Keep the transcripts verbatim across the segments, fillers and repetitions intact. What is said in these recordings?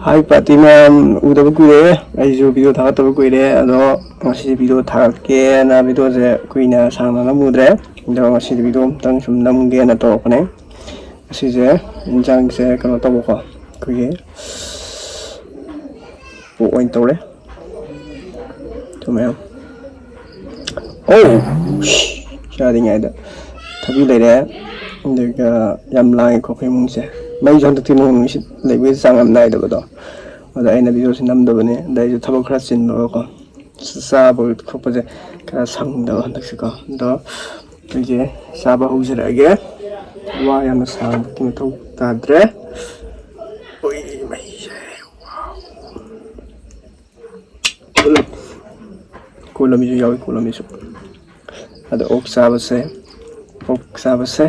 ꯍꯥꯏ party ꯃꯌꯥꯝ, ꯎꯗꯕ ꯀꯨꯏꯔꯦ꯫ ꯑꯩꯁꯨ ꯚꯤꯗꯤꯑꯣ ꯊꯥꯒꯠꯇꯕ ꯀꯨꯏꯔꯦ, ꯑꯗꯣ ꯉꯁꯤꯗꯤ ꯚꯤꯗꯤꯑꯣ ꯊꯥꯒꯠꯀꯦꯅ ꯚꯤꯗꯤꯑꯣꯁꯦ ꯀꯨꯏꯅ ꯁꯥꯡꯅ ꯅꯝꯃꯨꯗ꯭ꯔꯦ꯫ ꯑꯗꯣ ꯉꯁꯤꯗꯤ ꯚꯤꯗꯤꯑꯣ ꯑꯃꯇꯪ ꯁꯨꯝ ꯅꯝꯒꯦꯅ ꯇꯧꯔꯛꯄꯅꯦ꯫ ꯉꯁꯤꯁꯦ ꯌꯦꯟꯁꯥꯡꯁꯦ ꯀꯩꯅꯣ ꯇꯧꯕꯀꯣ, ꯑꯩꯈꯣꯏꯒꯤ ꯄꯣꯛ ꯑꯣꯏꯅ ꯇꯧꯔꯦ꯫ ꯊꯨꯝ ꯃꯌꯥꯝ꯫ ꯑꯣ! ꯆꯥꯔꯤꯉꯩꯗ ꯊꯕꯤ ꯂꯩꯔꯦ꯫ ꯑꯗꯨꯒ ꯌꯥꯝ ꯂꯥꯡꯉꯦꯀꯣ ꯑꯩꯈꯣꯏ ꯏꯃꯨꯡꯁꯦ꯫ ꯃꯩꯁꯨ ꯍꯟꯗꯛꯇꯤ ꯅꯣꯡ ꯅꯨꯡꯁꯤꯠ ꯂꯩꯕꯒꯤ ꯆꯥꯡ ꯌꯥꯝ ꯅꯥꯏꯗꯕꯗꯣ꯫ ꯑꯗꯣ ꯑꯩꯅ ꯚꯤꯗꯤꯑꯣꯁꯦ ꯅꯝꯗꯕꯅꯦ꯫ ꯑꯗ ꯑꯩꯁꯨ ꯊꯕꯛ ꯈꯔ ꯆꯤꯟꯕꯀꯣ꯫ ꯆꯥꯕ ꯈꯣꯠꯄꯁꯦ ꯈꯔ ꯁꯪꯗꯕ ꯍꯟꯗꯛꯁꯦꯀꯣ꯫ ꯑꯗꯣ ꯑꯩꯁꯦ ꯆꯥꯕ ꯍꯧꯖꯔꯛꯑꯒꯦ꯫ ꯋꯥ ꯌꯥꯝꯅ ꯁꯥꯡꯕꯒꯤ ꯃꯊꯧ ꯇꯥꯗ꯭ꯔꯦ꯫ ꯎꯏ, ꯃꯩꯁꯦ꯫ ꯋꯥꯎ꯫ ꯀꯣꯜꯂꯝ-, ꯀꯣꯜꯂꯝꯃꯤꯁꯨ ꯌꯥꯎꯏ, ꯀꯣꯜꯂꯝꯃꯤꯁꯨ꯫ ꯑꯗꯣ ꯑꯣꯛ ꯆꯥꯕꯁꯦ, ꯑꯣꯛ ꯆꯥꯕꯁꯦ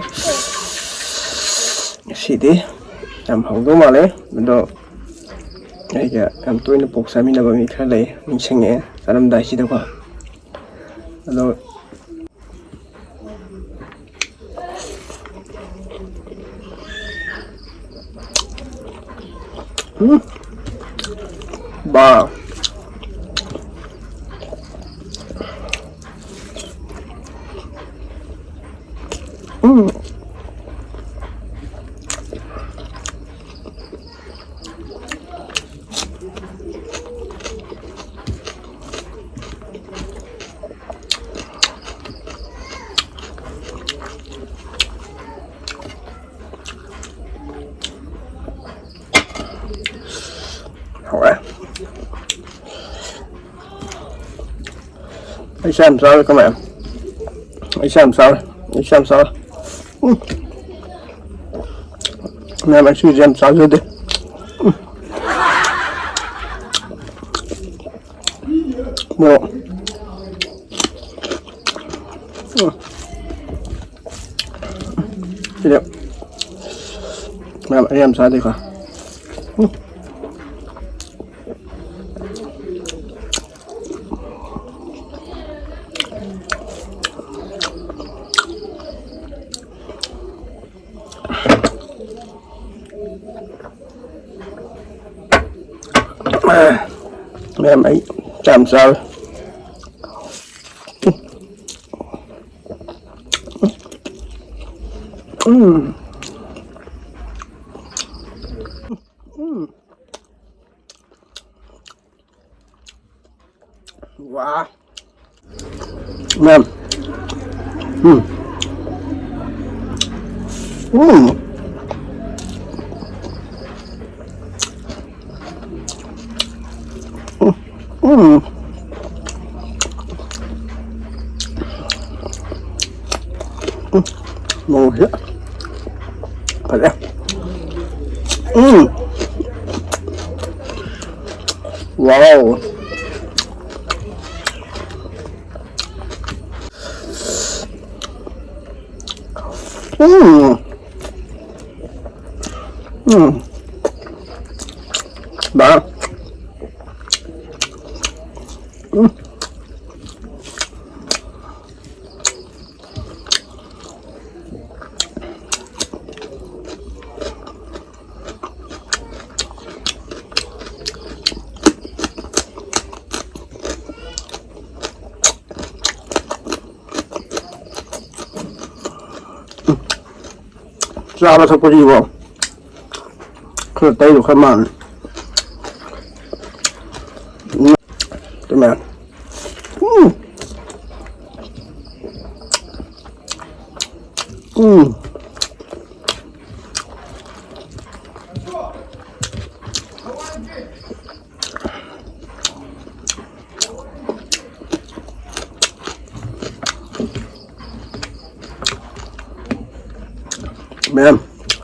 ꯉꯁꯤꯗꯤ ꯌꯥꯝ ꯍꯧꯗꯧ ꯃꯥꯜꯂꯦ꯫ ꯑꯗꯣ ꯑꯩꯒ ꯌꯥꯝ ꯇꯣꯏꯅ ꯄꯣꯛ ꯆꯥꯃꯤꯟꯅꯕ ꯃꯤ ꯈꯔ ꯂꯩ, ꯅꯤꯡꯁꯤꯡꯉꯛꯑꯦ ꯆꯥꯔꯝꯗꯥꯏꯁꯤꯗꯀꯣ꯫ ꯑꯗꯣ ꯎꯝ꯫ ꯕꯥ꯫ ꯎꯝ꯫ ꯍꯥꯎꯔꯦ꯫ ꯑꯩꯁꯦ ꯌꯥꯝ ꯆꯥꯎꯔꯦ ꯀꯃꯥꯏ? ꯑꯩꯁꯦ ꯌꯥꯝ ꯆꯥꯎꯔꯦ꯫ ꯑꯩꯁꯦ ꯌꯥꯝ ꯆꯥꯎꯔꯦ꯫ ꯎꯝ꯫ ꯃꯌꯥꯝ ꯑꯩꯁꯨ ꯌꯥꯝ ꯆꯥꯖꯗꯦ꯫ ꯎꯝ꯫ ꯃꯣꯔꯣꯛ꯫ ꯎꯝ꯫ ꯁꯤꯗ ꯃꯌꯥꯝ ꯑꯩ ꯌꯥꯝ ꯆꯥꯗꯦꯀꯣ꯫ ꯎꯝ꯫ ꯃꯌꯥꯝ ꯑꯩ ꯆꯥꯝ ꯆꯥꯔꯦ꯫ ꯎꯝ꯫ ꯎꯝ꯫ ꯋꯥ꯫ ꯃꯌꯥꯝ꯫ ꯎꯝ꯫ ꯎꯝ꯫ ꯎꯝ꯫ ꯎꯝ꯫ ꯎꯝ꯫ ꯃꯣꯔꯣꯛꯁꯦ ꯐꯖꯩ꯫ ꯎꯝ꯫ ꯋꯥꯎ꯫ ꯎꯝ꯫ ꯎꯝ꯫ ꯕꯥ꯫ ꯎꯝ꯫ ꯆꯥꯕ ꯊꯛꯄꯁꯤꯀꯣ ꯈꯔ ꯇꯩꯔꯨ ꯈꯔ ꯃꯥꯜꯂꯦ꯫ ꯎꯝ꯫ ꯑꯗꯨꯃꯥꯏꯅ꯫ ꯎꯝ꯫ ꯎꯝ꯫ ꯃꯌꯥꯝ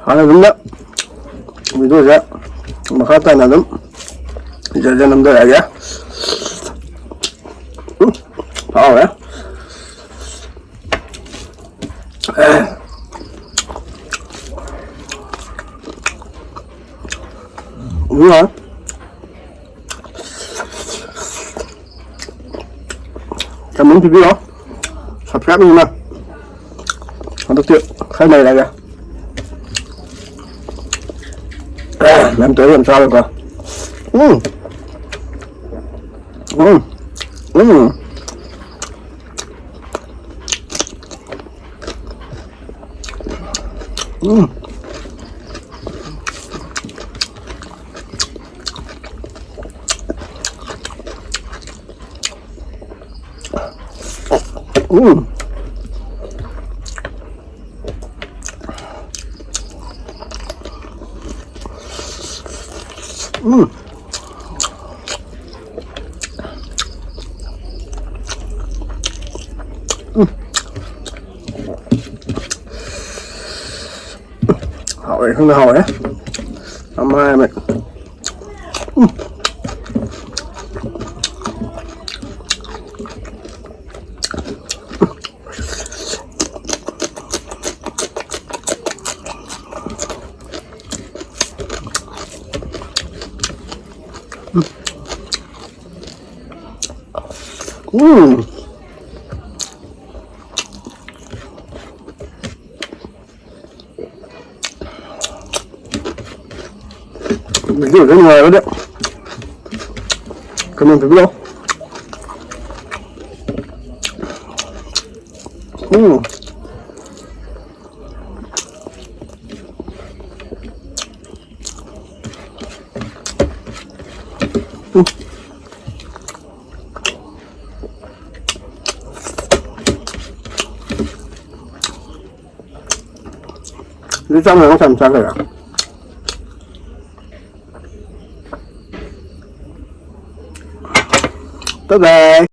ꯍꯥꯟꯅ ꯑꯗꯨꯝꯅ ꯚꯤꯗꯤꯑꯣꯁꯦ ꯃꯈꯥ ꯇꯥꯅ ꯑꯗꯨꯝ ꯖꯔ ꯖꯔ ꯅꯝꯊꯔꯛꯑꯒꯦ꯫ ꯎꯝ, ꯐꯥꯎꯔꯦ꯫ ꯎꯝ, ꯌꯥꯔꯦ꯫ ꯀꯃꯦꯟ ꯄꯤꯕꯤꯔꯣ꯫ ꯁꯕꯁꯀ꯭ꯔꯥꯏꯕ ꯑꯣꯏꯅ ꯍꯟꯗꯛꯇꯤ ꯈꯔ ꯂꯩꯔꯒꯦ꯫ ꯃꯌꯥꯝ ꯇꯧꯔꯒ ꯌꯥꯝ ꯆꯥꯔꯣꯏꯀꯣ꯫ ꯎꯝ꯫ ꯎꯝ꯫ ꯎꯝ꯫ ꯎꯝ꯫ ꯎꯝ꯫ ꯎꯝ꯫ ꯎꯝ꯫ ꯍꯥꯎꯔꯦ, ꯈꯪꯗꯦ, ꯍꯥꯎꯔꯦ꯫ ꯌꯥꯝ ꯍꯥꯏꯔꯝꯃꯦ꯫ ꯎꯝ꯫ ꯎꯝ꯫ ꯚꯤꯗꯤꯑꯣꯁꯦ ꯅꯨꯡꯉꯥꯏꯔꯒꯗꯤ comment ꯄꯤꯕꯤꯔꯛꯑꯣ꯫ ꯎꯝ꯫ ꯎꯝ꯫ ꯑꯗꯨ ꯆꯥꯝꯃ ꯅꯪ ꯆꯥꯝꯃ ꯆꯥꯈ꯭ꯔꯦꯔꯥ? Bye bye.